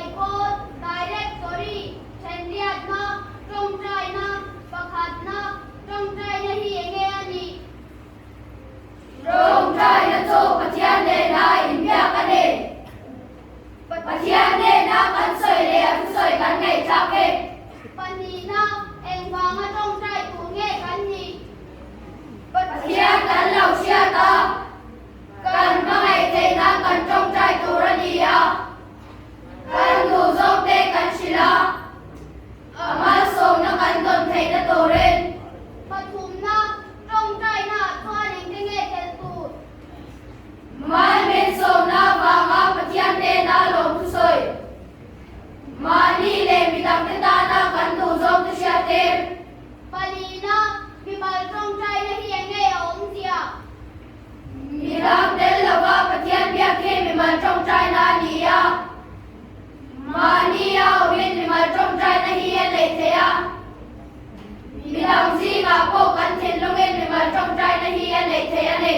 Zaipawl, Directory, Thenriatna, Tawngtaina, Pakhatna, Tawngtaina hi enge a nih? Tawngtaina chu Pathian nena inbiak a ni. Pathian nena kan sawi leh a thusawi kan ngaihthlak e. Pahnihna, engvanga tawngtai tur nge kan nih? Pathian kan lo hriat a, kan hmangaih theih nan kan tawngtai tur a ni a. Kan duh zawk te kan hrilh a, a malsawmna kan dawn theihna turin. Pathumna, tawngtaina chuan engte nge tel tur? Mahni sawmna avanga Pathian hnena lawm thusawi. Mahni leh midangte tana kan duh zawngte hriat em? Palina, mimal tawngtaina hi eng nge a awmzia? Midang tel lova Pathian biak hi mimal tawngtaina a ni a. Mahni a awmin mimal tawngtaina hi a neih theih a. Midang zingah pawh kan thinlungin mimal tawngtaina hi a neih theih a ni.